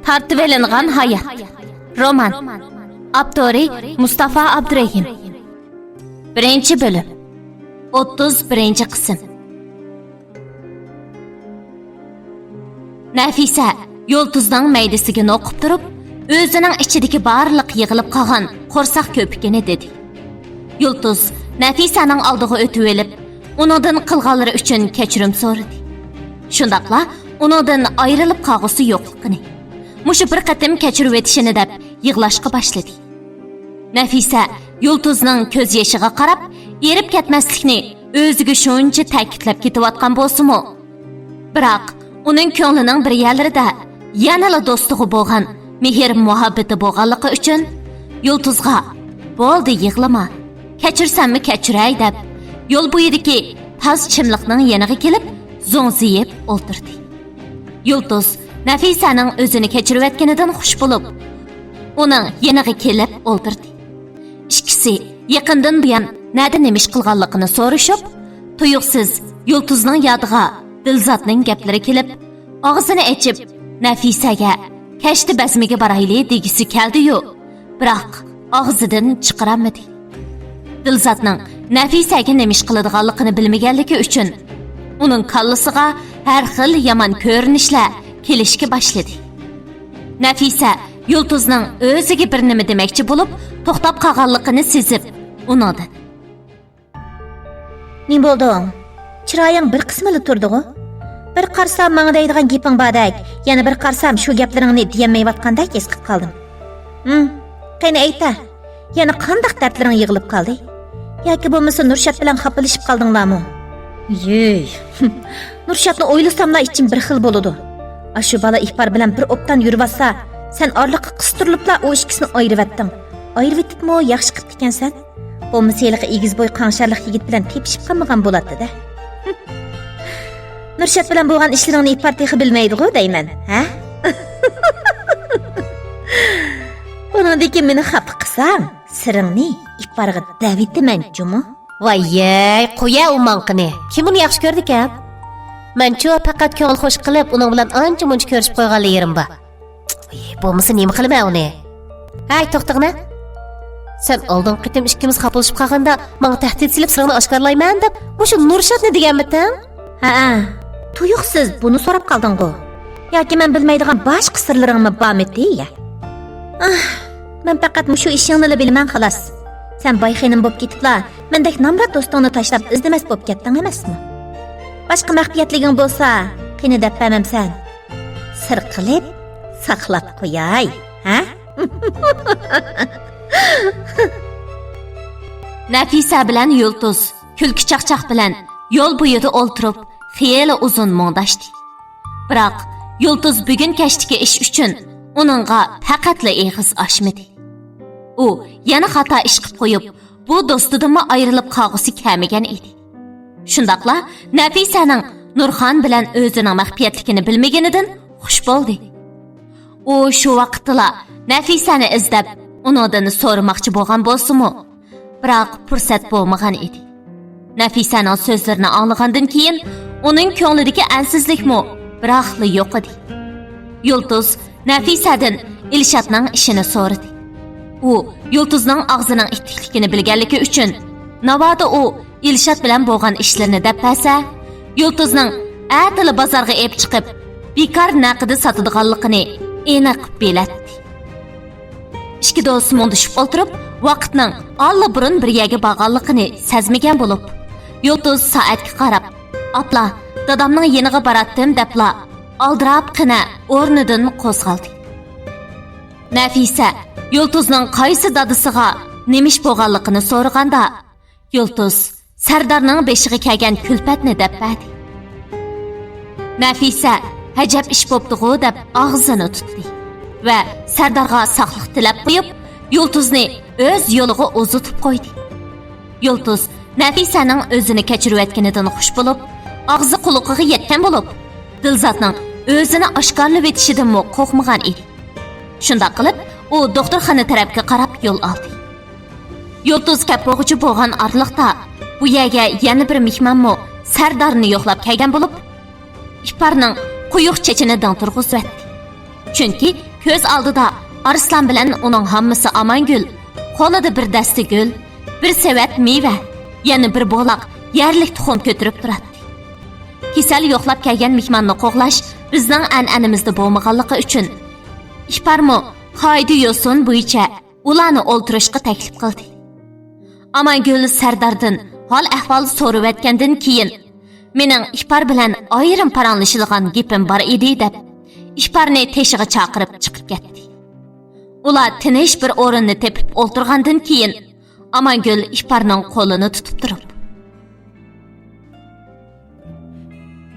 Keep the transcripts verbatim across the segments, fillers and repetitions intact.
تارتىۋېلىنغان ھايات. رومان. ئاپتورى مۇستافا ئابدۇرېھىم. بىرىنچى بۆلۈم. ئوتتۇز بىرىنچى قىسىم. نەفىسە يۇلتۇزنىڭ مەيدىسىگە نوقۇپ تۇرۇپ، ئۆزىنىڭ ئىچىدىكى بارلىق يىغىلىپ قالغان قورساق كۆپۈكىنى دېدى. يۇلتۇز نەفىسەنىڭ ئالدىغا ئۆتۈۋېلىپ، ئۇنىڭدىن قىلغانلىرى ئۈچۈن كەچۈرۈم سورىدى. شۇنداقلا ئۇنىڭدىن ئايرىلىپ قالغۇسى يوقلۇقىنى، مۇشۇ بىر قېتىم كەچۈرۈۋېتىشىنى دەپ يىغلاشقا باشلىدى. نەفىسە يۇلتۇزنىڭ كۆز يېشىغا قاراپ، ئېرىپ كەتمەسلىكنى ئۆزىگە شۇنچە تەكىتلەپ كېتىۋاتقان بولسىمۇ، بىراق ئۇنىڭ كۆڭلىنىڭ بىر يەرلىرىدە يەنىلا دوستىغا بولغان مېھىر-مۇھەببىتى بولغانلىقى ئۈچۈن، يۇلتۇزغا «بولدى، يىغلىما، كەچۈرسەممۇ كەچۈرەي» دەپ، يول بويىدىكى تاز چىملىقنىڭ يېنىغا كېلىپ زوڭزىيىپ ئولتۇردى. يۇلتۇز نەفىسەنىڭ ئۆزىنى كەچۈرۈۋەتكىنىدىن خۇش بولۇپ، ئۇنىڭ يېنىغا كېلىپ ئولتۇردى. ئىككىسى يېقىندىن بۇيان نەدە نېمە ئىش قىلغانلىقىنى سورىشىپ، تۇيۇقسىز يۇلتۇزنىڭ يادىغا دىلزاتنىڭ گەپلىرى كېلىپ، ئاغزىنى ئېچىپ، نەفىسەگە «كەچتە بەزمىگە بارايلى» دېگۈسى كەلدى-يۇ، بىراق ئاغزىدىن چىقىرالمىدى. دىلزاتنىڭ نەفىسەگە نېمە ئىش قىلىدىغانلىقىنى بىلمىگەنلىكى ئۈچۈن، ئۇنىڭ كاللىسىغا ھەر خىل يامان كۆرۈنۈشلەر كېلىشكە باشلىدى. نەفىسە يۇلتۇزنىڭ ئۆزىگە بىر نېمە دېمەكچى بولۇپ، توختاپ قالغانلىقىنى سېزىپ، ئۇنىڭدىن: «نېمە بولدۇڭ؟ چىرايىڭ بىر قىسمىلا تۇردىغۇ؟ بىر قارىسام ماڭا دەيدىغان گېپىڭ باردەك، يەنە بىر قارىسام شۇ گەپلىرىڭنى دېيەلمەيۋاتقاندەك ھېس قىلىپ قالدىم. ھىم، قېنى ئېيتە، يەنە قانداق دەردلىرىڭ يىغىلىپ قالدى؟ ياكى بولمىسا نۇرشات بىلەن خاپىلىشىپ قالدىڭلارمۇ؟» «يېي، نۇرشاتنى ئويلىساملا ئىچىم بىر خىل بولىدۇ. ئاشۇ بالا ئىپار بىلەن بىر ئوبدان يۈرۈۋاتسا، سەن ئارىلىققا قىستۇرۇلۇپلا ئۇ ئىككىسىنى ئايرىۋەتتىڭ. ئايرىۋېتىپمۇ ياخشى قىپتىكەنسەن. بولمىسا ھېلىقى ئېگىز بوي قاڭشارلىق يىگىت بىلەن تېپىشىپ قالمىغان بولاتتى-دە. نۇرشات بىلەن بولغان ئىشلىرىڭنى ئىپار تېخى بىلمەيدىغۇ دەيمەن، ھە؟» «ئۇنىڭدىكى مېنى خاپا قىلساڭ، سىرىڭنى ئىپارغا دەۋېتىمەن جۇمۇ.» «ۋاييەي، قويە ئۇ ماڭقىنى. كىم ئۇنى ياخشى كۆرىدىكەن؟ مەنچۇ پەقەت كۆڭۈل خوش قىلىپ، ئۇنىڭ بىلەن ئانچە-مۇنچە كۆرۈشۈپ قويغانلا يېرىم بار. ئۇي، بولمىسا نېمە قىلىمەن ئۇنى؟ ھەي، توختىغىنە! سەن ئالدىنقى قېتىم ئىككىمىز خاپىلىشىپ قالغاندا، ماڭا تەھدىت سېلىپ، سىرىڭنى ئاشكارىلايمەن دەپ، مۇشۇ نۇرشاتنى دېگەنمىتىڭ؟ ھەئە، تۇيۇقسىز بۇنى سوراپ قالدىڭغۇ؟ ياكى مەن بىلمەيدىغان باشقا سىرلىرىڭمۇ بارمىتى يا؟ ئاھ، مەن پەقەت مۇشۇ ئىشىڭنىلا بىلىمەن، خالاس. سەن باي خېنىم بولۇپ كېتىپلا، مەندەك نامرات دوستۇڭنى تاشلاپ ئىزدىمەس بولۇپ كەتتىڭ ئەمەسمۇ؟ باشقا مەخپىيەتلىكىڭ بولسا، قېنى دەپ بەرمەمسەن؟ سىر قىلىپ ساقلاپ قوياي، ھە؟» نەفىسە بىلەن يۇلتۇز كۈلكە-چاقچاق بىلەن يول بويىدا ئولتۇرۇپ، خېلى ئۇزۇن مۇڭداشتى. بىراق يۇلتۇز بۈگۈن كەچتىكى ئىش ئۈچۈن ئۇنىڭغا پەقەتلا ئېغىز ئاچمىدى. ئۇ يەنە خاتا ئىش قىلىپ قويۇپ، بۇ دوستىدىنمۇ ئايرىلىپ قالغۇسى كەلمىگەن ئىدى. شۇنداقلا نەفىسەنىڭ نۇرخان بىلەن ئۆزىنىڭ مەخپىيەتلىكىنى بىلمىگىنىدىن خۇش بولدى. ئۇ شۇ ۋاقىتتىلا نەفىسەنى ئىزدەپ، ئۇنىڭدىن سورىماقچى بولغان بولسىمۇ، بىراق پۇرسەت بولمىغان ئىدى. نەفىسەنىڭ سۆزلىرىنى ئاڭلىغاندىن كېيىن، ئۇنىڭ كۆڭلىدىكى ئەنسىزلىكمۇ بىراقلا يوق ئىدى. يۇلتۇز نەفىسەدىن ئىلشاتنىڭ ئىشىنى سورىدى. ئۇ يۇلتۇزنىڭ ئاغزىنىڭ ئىتتىكلىكىنى بىلگەنلىكى ئۈچۈن، ناۋادا ئۇ ئىلشات بىلەن بولغان ئىشلىرىنى دەپ بەرسە، يۇلتۇزنىڭ ئەتىلا بازارغا ئېلىپ چىقىپ، بىكار نەقىدە ساتىدىغانلىقىنى ئېنىق بىلەتتى. ئىككى دوست مۇڭدىشىپ ئولتۇرۇپ، ۋاقىتنىڭ ئاللىبۇرۇن بىر يەرگە بارغانلىقىنى سەزمىگەن بولۇپ، يۇلتۇز سائەتكە قاراپ، «ئاپلا، دادامنىڭ يېنىغا باراتتىم» دەپلا، ئالدىراپقىنە ئورنىدىن قوزغالدى. نەفىسە يۇلتۇزنىڭ قايسى دادىسىغا نېمە ئىش بولغانلىقىنى سورىغاندا، يۇلتۇز سەردارنىڭ بېشىغا كەلگەن كۈلپەتنى دەپ بەردى. نەفىسە «ئەجەب ئىش بوپتىغۇ» دەپ ئاغزىنى تۇتتى ۋە سەردارغا ساقلىق تىلەپ قويۇپ، يۇلتۇزنى ئۆز يولىغا ئۇزىتىپ قويدى. يۇلتۇز نەفىسەنىڭ ئۆزىنى كەچۈرۈۋەتكىنىدىن خۇش بولۇپ، ئاغزى قۇلىقىغا يەتكەن بولۇپ، دىلزاتنىڭ ئۆزىنى ئاشكارىلىۋېتىشىدىنمۇ قورقمىغان ئىدى. شۇنداق قىلىپ، ئۇ دوختۇرخانا تەرەپكە قاراپ يول ئالدى. يۇلتۇز كەپ بولغۇچە بولغان ئارىلىقتا، بۇ يەرگە يەنە بىر مېھمانمۇ سەردارنى يوقلاپ كەلگەن بولۇپ، ئىپارنىڭ قويۇق چېچىنى دىڭ تۇرغۇزۇۋەتتى. چۈنكى كۆز ئالدىدا ئارسلان بىلەن ئۇنىڭ ھاممىسى ئامانگۈل قولىدا بىر دەستە گۈل، بىر سېۋەت مېۋە، يەنە بىر بولاق يەرلىك تۇخۇم كۆتۈرۈپ تۇراتتى. كېسەل يوقلاپ كەلگەن مېھماننى قوغلاش بىزنىڭ ئەنئەنىمىزدە بولمىغانلىقى ئۈچۈن، ئىپارمۇ قائىدە يوسۇن بويىچە ئۇلارنى ئولتۇرۇشقا تەكلىپ قىلدى. ئامانگۈل سەرداردىن ھال-ئەھۋال سورىۋەتكەندىن كېيىن، مېنىڭ ئىپار بىلەن ئايرىم پاراڭلىشىدىغان گېپىم بار ئىدى، دەپ، ئىپارنى تېشىغا چاقىرىپ چىقىپ كەتتى. ئۇلار تىنچ بىر ئورۇننى تېپىپ ئولتۇرغاندىن كېيىن، ئامانگۈل ئىپارنىڭ قولىنى تۇتۇپ تۇرۇپ،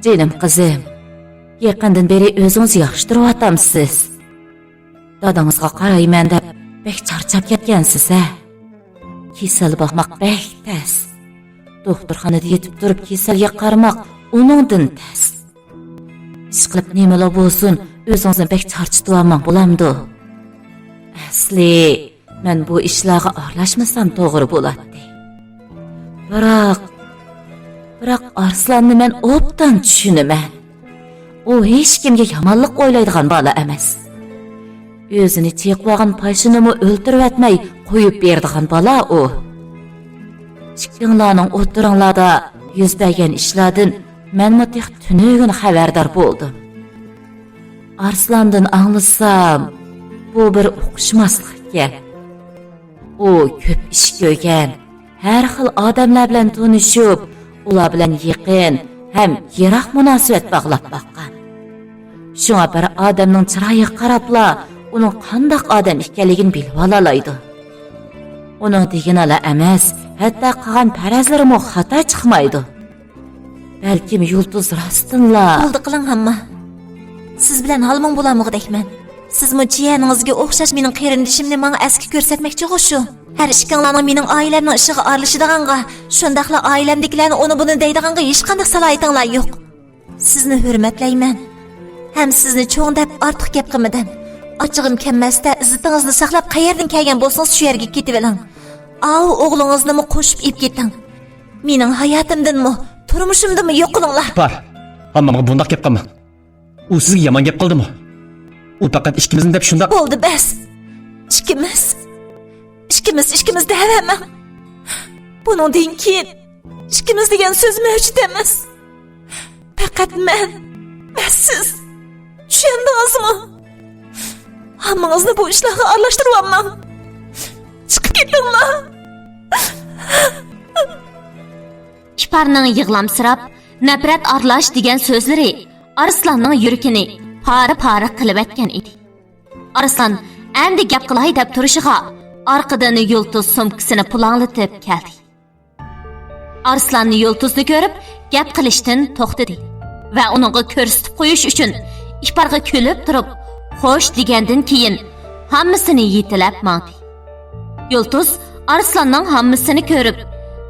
جېنىم قىزىم، يېقىندىن بېرى ئۆزىڭىز ياخشى تۇرۇۋاتامسىز؟ دادىڭىزغا قارايمەن دەپ بەك چارچاپ كەتكەنسىز ھە؟ كېسەل باقماق بەك تەس. دوختۇرخانىدا يېتىپ تۇرۇپ كېسەلگە قارىماق ئۇنىڭدىن تەس. ئىشقىلىپ نېمىلا بولسۇن، ئۆزىڭىزنى بەك چارچىتىۋالماڭ، بولامدۇ؟ ئەسلى مەن بۇ ئىشلارغا ئارىلاشمىسام توغرا بولاتتى. بىراق، بىراق ئارسلاننى مەن ئوبدان چۈشىنىمەن. ئۇ ھېچكىمگە يامانلىق ئويلايدىغان بالا ئەمەس. ئۆزىنى چېقىۋالغان پاشىنىمۇ ئۆلتۈرۈۋەتمەي قويۇپ بېرىدىغان بالا ئۇ. ئىككىڭلارنىڭ ئوتتۇراڭلاردا يۈز بەرگەن ئىشلاردىن مەنمۇ تېخى تۈنۈگۈن خەۋەردار بولدۇم. ئارسلاندىن ئاڭلىسام، بۇ بىر ئۇقۇشماسلىق ئىكەن. ئۇ كۆپ ئىش كۆرگەن، ھەر خىل ئادەملەر بىلەن تونۇشۇپ، ئۇلار بىلەن يېقىن ھەم يىراق مۇناسىۋەت باغلاپ باققان. شۇڭا بىر ئادەمنىڭ چىرايىغا قاراپلا ئۇنىڭ قانداق ئادەم ئىكەنلىكىنى بىلىۋالالايدۇ. ئۇنىڭ دېگىنىلا ئەمەس، ھەتتا قىلغان پەرەزلىرىمۇ خاتا چىقمايدۇ. بەلكىم يۇلتۇز راستتىنلا. بولدى قىلىڭ، ھامما. سىز بىلەن ھالمۇڭ بولالمىغۇدەكمەن. سىزمۇ جىيەنىڭىزگە ئوخشاش مېنىڭ قېرىندىشىمنى ماڭا ئەسكى كۆرسەتمەكچىغۇ شۇ. ھەر ئىككىڭلارنىڭ مېنىڭ ئائىلەمنىڭ ئىشىغا ئارىلىشىدىغانغا، شۇنداقلا ئائىلەمدىكىلەرنى ئۇنى بۇنى دەيدىغانغا ھېچقانداق سالاھىيىتىڭلار يوق. سىزنى ھۆرمەتلەيمەن. ھەم سىزنى چوڭ دەپ ئارتۇق گەپ قىلمىدىم. ئاچچىقىم كەلمەستە، ئىززىتىڭىزنى ساقلاپ، قەيەردىن كەلگەن بولسىڭىز، شۇ يەرگە كېتىۋېلىڭ. ئاۋۇ ئوغلىڭىزنىمۇ قوشۇپ ئېلىپ كېتىڭ. مېنىڭ ھاياتىمدىنمۇ، تۇرمۇشۇمدىنمۇ يوقىلىڭلار. ئىپار، ھاممامغا بۇنداق گەپ قىلما. ئۇ سىزگە يامان گەپ قىلدىمۇ؟ ئۇ پەقەت ئىككىمىزنى دەپ شۇنداق. بولدى، بەس. ئىككىمىز. ئىككىمىز، ئىككىمىز دەۋەرمەڭ. بۇنىڭدىن كېيىن ئىككىمىز دېگەن سۆز مەۋجۇت ئەمەس. پەقەت مەن ۋە سىز. چۈشەندىڭىزمۇ؟ ھاممىڭىزنى بۇ ئىشلارغا ئارىلاشتۇرۇۋالماڭ. چىقىپ كېتىڭلار. ئىپارنىڭ يىغلامسىراپ، نەپرەت ئارىلاش دېگەن سۆزلىرى ئارسلاننىڭ يۈرىكىنى پارە-پارە قىلىۋەتكەن ئىدى. ئارسلان ئەمدى گەپ قىلاي دەپ تۇرۇشىغا، ئارقىدىن يۇلتۇز سومكىسىنى پۇلاڭلىتىپ كەلدى. ئارسلان يۇلتۇزنى كۆرۈپ، گەپ قىلىشتىن توختىدى ۋە ئۇنىڭغا كۆرسىتىپ قويۇش ئۈچۈن ئىپارغا كۈلۈپ تۇرۇپ، خوش دېگەندىن كېيىن، ھاممىسىنى يېتىلەپ ماڭدى. يۇلتۇز ئارسلاننىڭ ھاممىسىنى كۆرۈپ،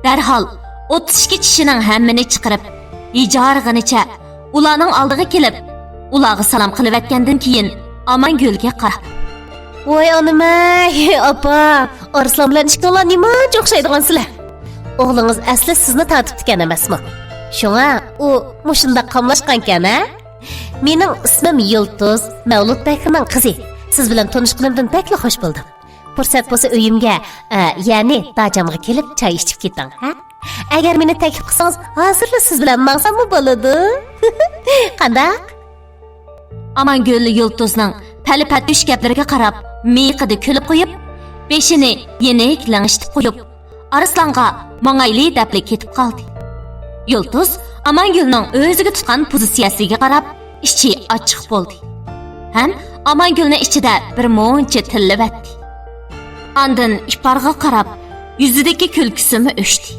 دەرھال ئوتتۇز ئىككى چىشىنىڭ ھەممىنى چىقىرىپ، ھىجارىغىنىچە ئۇلارنىڭ ئالدىغا كېلىپ، ئۇلارغا سالام قىلىۋەتكەندىن كېيىن، ئامانگۈلگە قاراپ، ۋاي ئانىمەي، ئاپا، ئارسلان بىلەن ئىككىڭلار نېمانچە ئوخشايدىغانسىلەر. ئوغلىڭىز ئەسلى سىزنى تارتىپتىكەن ئەمەسمۇ؟ شۇڭا ئۇ مۇشۇنداق قاملاشقانكەن، ھە؟ مېنىڭ ئىسمىم يۇلتۇز، مەۋلۇت بەكرىنىڭ قىزى. سىز بىلەن تونۇشقىنىمدىن بەكلا خوش بولدۇم. پۇرسەت بولسا ئۆيۈمگە، ئە، يەنى داچامغا كېلىپ چاي ئىچىپ كېتىڭ، ھە؟ ئەگەر مېنى تەكلىپ قىلسىڭىز، ھازىرلا سىز بىلەن ماڭساممۇ بولىدۇ. قانداق؟ ئامانگۈل يۇلتۇزنىڭ پەلىپەتۈش گەپلىرىگە قاراپ، مىيىقىدا كۈلۈپ قويۇپ، بېشىنى يېنىك لىڭشىتىپ قويۇپ، ئارسلانغا ماڭايلى دەپلا كېتىپ قالدى. يۇلتۇز ئامانگۈلنىڭ ئۆزىگە تۇتقان پوزىتسىيەسىگە قاراپ، ئىچى ئاچچىق بولدى ھەم ئامانگۈلنى ئىچىدە بىر مۇنچە تىللىۋەتتى. ئاندىن ئىپارغا قاراپ، يۈزىدىكى كۈلكىسىمۇ ئۆچتى.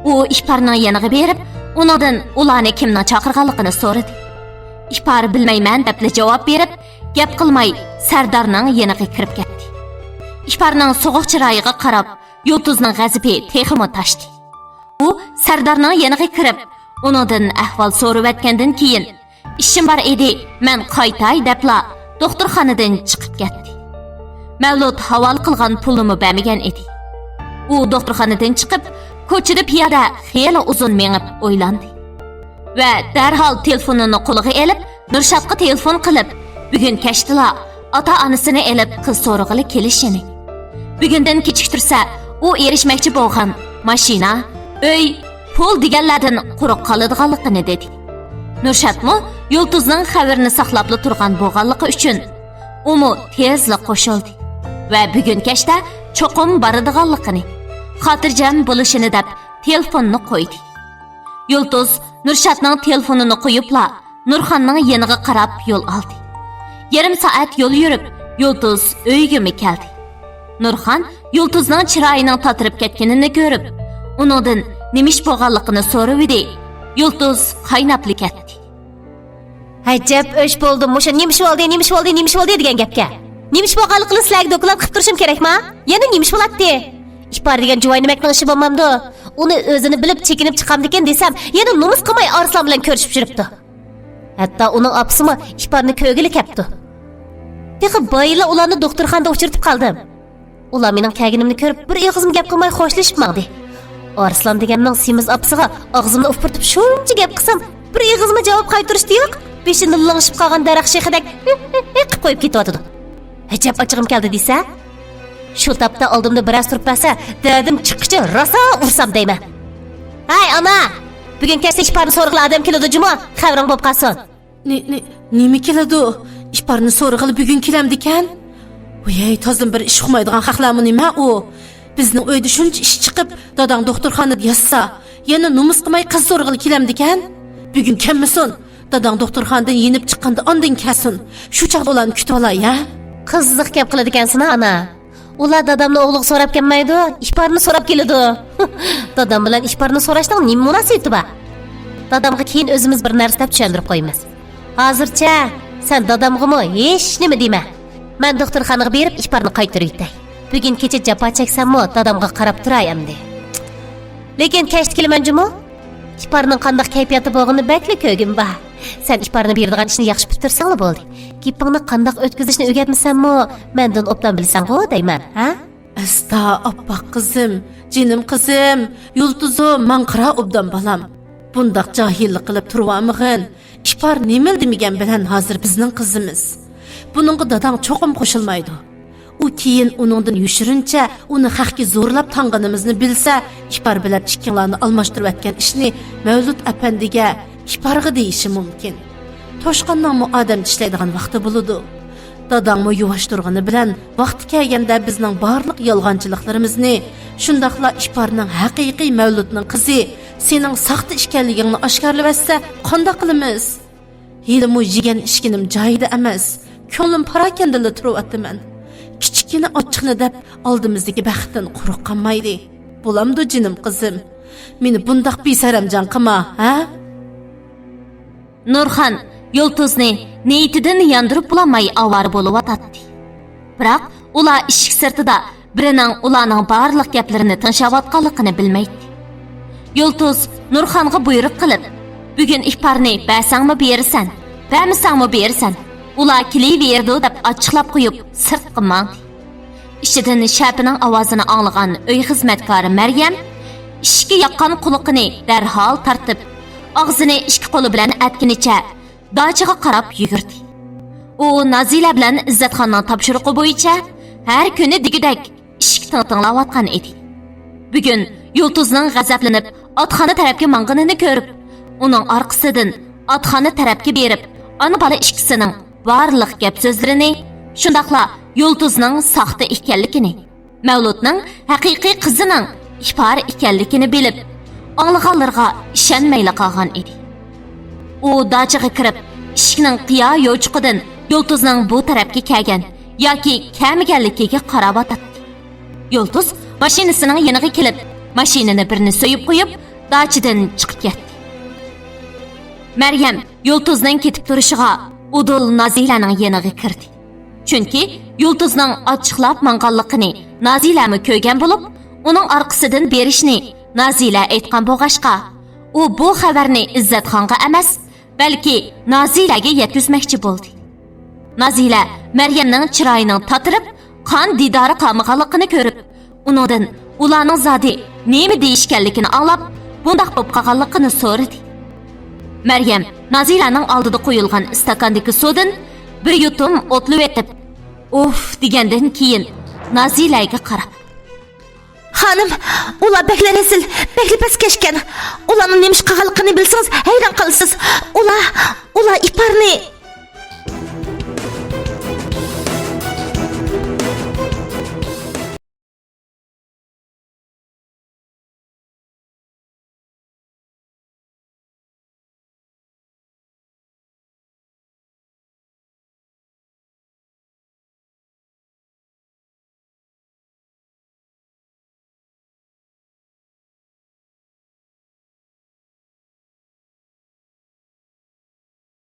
ئۇ ئىپارنىڭ يېنىغا بېرىپ، ئۇنىڭدىن ئۇلارنى كىمنىڭ چاقىرغانلىقىنى سورىدى. ئىپار بىلمەيمەن دەپلا جاۋاب بېرىپ، گەپ قىلماي سەردارنىڭ يېنىغا كىرىپ كەتتى. ئىپارنىڭ سوغۇق چىرايىغا قاراپ، يۇلتۇزنىڭ غەزىپى تېخىمۇ تاشتى. ئۇ سەردارنىڭ يېنىغا كىرىپ، ئۇنىڭدىن ئەھۋال سورىۋەتكەندىن كېيىن، ئىشىم بار ئىدى، مەن قايتاي دەپلا دوختۇرخانىدىن چىقىپ كەتتى. مەۋلۇت ھاۋالە قىلغان پۇلنىمۇ بەرمىگەن ئىدى. ئۇ دوختۇرخانىدىن چىقىپ، كوچىدا پىيادە خېلى ئۇزۇن مېڭىپ ئويلاندى ۋە دەرھال تېلېفونىنى قولىغا ئېلىپ، نۇرشاتقا تېلېفون قىلىپ، بۈگۈن كەچتىلا ئاتا-ئانىسىنى ئېلىپ قىز سورىغىلى كېلىشىنى، بۈگۈندىن كېچىكتۈرسە، ئۇ ئېرىشمەكچى بولغان ماشىنا، ئۆي، پۇل دېگەنلەردىن قۇرۇق قالىدىغانلىقىنى دېدى. نۇرشاتمۇ يۇلتۇزنىڭ خەۋىرىنى ساقلاپلا تۇرغان بولغانلىقى ئۈچۈن، ئۇمۇ تېزلا قوشۇلدى ۋە بۈگۈن كەچتە چوقۇم بارىدىغانلىقىنى، خاتىرجەم بولۇشىنى دەپ تېلېفوننى قويدى. يۇلتۇز نۇرشاتنىڭ تېلېفونىنى قويۇپلا، نۇرخاننىڭ يېنىغا قاراپ يول ئالدى. يېرىم سائەت يول يۈرۈپ، يۇلتۇز ئۆيىگىمۇ كەلدى. نۇرخان يۇلتۇزنىڭ چىرايىنىڭ تاتىرىپ كەتكىنىنى كۆرۈپ، ئۇنىڭدىن نېمە ئىش بولغانلىقىنى سورىۋىدى. يۇلتۇز قايناپلا كەتتى. «ئەجەب ئىش بولدى، مۇشۇ نېمە ئىش بولدى، نېمە ئىش بولدى، نېمە ئىش بولدى دېگەن گەپكە. نېمە ئىش بولغانلىقىنى سىلەرگە دوكلات قىلىپ تۇرۇشۇم كېرەكما؟ يەنە نېمە ئىش بولاتتى؟ ئىپار دېگەن جۇۋاينىمەكنىڭ ئىشى بولمامدۇ؟ ئۇنى ئۆزىنى بىلىپ چېكىنىپ چىقامدىكىن دېسەم، يەنە نومۇس قىلماي ئارسلان بىلەن كۆرۈشۈپ يۈرۈپتۇ.» ھەتتا ئۇنىڭ ئاپىسىمۇ ئىپارنى كۆرگىلى كەپتۇ. تېخى بايىلا ئۇلارنى دوختۇرخانىدا ئۇچرىتىپ قالدىم. ئۇلار مېنىڭ كەلگىنىمنى كۆرۈپ، بىر ئېغىزمۇ گەپ قىلماي خوشلىشىپ ماڭدى. ئارسلان دېگەننىڭ سېمىز ئاپىسىغا ئاغزىمنى ئۇپپۇرتۇپ شۇنچە گەپ قىلسام، بىر ئېغىزمۇ جاۋاب قايتۇرۇشتا يوق، بېشىنى لىڭشىپ قالغان دەرەخ شېخىدەك ھىق قىلىپ قويۇپ كېتىۋاتىدۇ. ئەجەب ئاچچىقىم كەلدى دېسە. شۇ تاپتا ئالدىمدا بىرەز تۇرۇپ بەرسە، دەردىم چىققىچە راسا ئۇرسام دەيمەن. ھەي، ئانا! بۈگۈن كەچتە ئىپارنى سورىغىلى ئادەم كېلىدۇ جۇمۇ، خەۋىرىڭ بولۇپ قالسۇن. نې-، نې-، نېمە كېلىدۇ؟ ئىپارنى سورىغىلى بۈگۈن كېلەمدىكەن؟ ۋىيەي، تازىمۇ بىر ئىش ئۇقمايدىغان خەقلەرمۇ نېمە ئۇ؟ بىزنىڭ ئۆيدە شۇنچە ئىش چىقىپ، داداڭ دوختۇرخانىدا ياتسا، يەنە نومۇس قىلماي قىز سورىغىلى كېلەمدىكەن؟ بۈگۈن كەلمىسۇن. داداڭ دوختۇرخانىدىن يېنىپ چىققاندا ئاندىن كەلسۇن. شۇ چاغدا ئۇلارنى كۈتۈۋالاي، ھە؟ قىزىق گەپ قىلىدىكەنسىنا، ئانا. ئۇلار دادامنى ئوغلىغا سوراپ كەلمەيدۇ، ئىپارنى سوراپ كېلىدۇ. دادام بىلەن ئىپارنى سوراشنىڭ نېمە مۇناسىۋىتى بار؟ دادامغا كېيىن ئۆزىمىز بىر نەرسە دەپ چۈشەندۈرۈپ قويىمىز. ھازىرچە سەن دادامغىمۇ ھېچنېمە دېمە. مەن دوختۇرخانىغا بېرىپ ئىپارنى قايتۇرۇۋېتەي. بۈگۈن كېچە جاپا چەكسەممۇ دادامغا قاراپ تۇراي ئەمدى. لېكىن كەچتە كېلىمەن جۇمۇ. ئىپارنىڭ قانداق كەيپىياتتا بولغىنىنى بەكلا كۆرگۈم بار. سەن ئىپارنى بېرىدىغان ئىشنى ياخشى پۈتتۈرسەڭلا بولدى. گېپىڭنى قانداق ئۆتكۈزۈشنى ئۆگەتمىسەممۇ، مەندىن ئوبدان بىلىسەنغۇ دەيمەن، ھە؟ ئەستا، ئاپئاق قىزىم، جېنىم قىزىم، يۇلتۇزۇم، ماڭا قارا ئوبدان بالام. بۇنداق جاھىللىق قىلىپ تۇرۇۋالمىغىن. ئىپار نېمىلا دېمىگەن بىلەن ھازىر بىزنىڭ قىزىمىز. بۇنىڭغا داداڭ چوقۇم قوشۇلمايدۇ. ئۇ كېيىن ئۇنىڭدىن يوشۇرۇنچە ئۇنى خەقكە زورلاپ تاڭغىنىمىزنى بىلسە، ئىپار بىلەن ئىككىڭلارنى ئالماشتۇرۇۋەتكەن ئىشنى مەۋلۇت ئەپەندىگە، ئىپارغا دېيىشى مۇمكىن. توشقاننىڭمۇ ئادەم چىشلەيدىغان ۋاقتى بولىدۇ. داداڭمۇ يۇۋاشتۇرغىنى بىلەن ۋاقتى كەلگەندە بىزنىڭ بارلىق يالغانچىلىقلىرىمىزنى، شۇنداقلا ئىپارنىڭ ھەقىقىي مەۋلۇتنىڭ قىزى، سېنىڭ ساختا ئىكەنلىكىڭنى ئاشكارىلىۋەتسە، قانداق قىلىمىز؟ ھېلىمۇ يېگەن ئىچكىنىم جايىدا ئەمەس، كۆڭلۈم پاراكەندىلا تۇرۇۋاتىمەن. كىچىككىنە ئاچچىقنى دەپ، ئالدىمىزدىكى بەختتىن قۇرۇق قالمايلى. بولامدۇ، جېنىم قىزىم؟ مېنى بۇنداق بىسەرەمجان قىلما، ھە؟ نۇرخان يۇلتۇزنى نىيىتىدىن ياندۇرۇپ بولالماي ئاۋارە بولۇۋاتاتتى. بىراق ئۇلار ئىشىك سىرتىدا بىرىنىڭ ئۇلارنىڭ بارلىق گەپلىرىنى تىڭشاۋاتقانلىقىنى بىلمەيتتى. يۇلتۇز نۇرخانغا بۇيرۇق قىلىپ، بۈگۈن ئىپارنى بەرسەڭمۇ بېرىسەن، بەرمىسەڭمۇ بېرىسەن، ئۇلار كېلىۋېرىدۇ دەپ ئاچچىقلاپ قويۇپ سىرتقا ماڭدى. ئىچىدىن شەپىنىڭ ئاۋازىنى ئاڭلىغان ئۆي خىزمەتكارى مەريەم ئىشىككە ياققان قۇلىقىنى دەرھال تارتىپ، ئاغزىنى ئىككى قولى بىلەن ئەتكىنىچە داچىغا قاراپ يۈگۈردى. ئۇ نازىلە بىلەن ئىززەتخاننىڭ تاپشۇرۇقى بويىچە ھەر كۈنى دېگۈدەك ئىشىك تىڭ تىڭلاۋاتقان ئىدى. بۈگۈن يۇلتۇزنىڭ غەزەپلىنىپ ئاتخانا تەرەپكە ماڭغىنىنى كۆرۈپ، ئۇنىڭ ئارقىسىدىن ئاتخانا تەرەپكە بېرىپ، ئانا-بالا ئىككىسىنىڭ بارلىق گەپ-سۆزلىرىنى، شۇنداقلا يۇلتۇزنىڭ ساختا ئىكەنلىكىنى، مەۋلۇتنىڭ ھەقىقىي قىزىنىڭ ئىپارە ئىكەنلىكىنى بىلىپ، ئاڭلىغانلىرىغا ئىشەنمەيلا قالغان ئىدى. ئۇ داچىغا كىرىپ، ئىشىكنىڭ قىيا يوچۇقىدىن يۇلتۇزنىڭ بۇ تەرەپكە كەلگەن ياكى كەلمىگەنلىكىگە قاراۋاتاتتى. يۇلتۇز ماشىنىسىنىڭ يېنىغا كېلىپ، ماشىنىنى بىرنى سۆيۈپ قويۇپ، داچىدىن چىقىپ كەتتى. مەريەم يۇلتۇزنىڭ كېتىپ تۇرۇشىغا ئۇدۇل نازىلەنىڭ يېنىغا كىردى. چۈنكى يۇلتۇزنىڭ ئاچچىقلاپ ماڭغانلىقىنى نازىلەمۇ كۆرگەن بولۇپ، ئۇنىڭ ئارقىسىدىن بېرىشنى نازىلە ئېيتقان بولغاچقا، ئۇ بۇ خەۋەرنى ئىززەتخانغا ئەمەس، بەلكى نازىلەگە يەتكۈزمەكچى بولدى. نازىلە مەريەمنىڭ چىرايىنىڭ تاتىرىپ، قان دىدارى قالمىغانلىقىنى كۆرۈپ، ئۇنىڭدىن ئۇلارنىڭ زادى نېمە دېيىشكەنلىكىنى ئاڭلاپ، بۇنداق بولۇپ قالغانلىقىنى سورىدى. مەريەم نازىلەنىڭ ئالدىدا قويۇلغان ئىستاكاندىكى سۇدىن بىر يۇتۇم ئوتلىۋېتىپ، ئۇف دېگەندىن كېيىن نازىلەگە قاراپ، خانىم، ئۇلار بەكلا رەزىل، بەكلا پەسكەشكەن. ئۇلارنىڭ نېمە ئىش قىلغانلىقىنى بىلسىڭىز، ھەيران قالىسىز. ئۇلار، ئۇلار ئىپارنى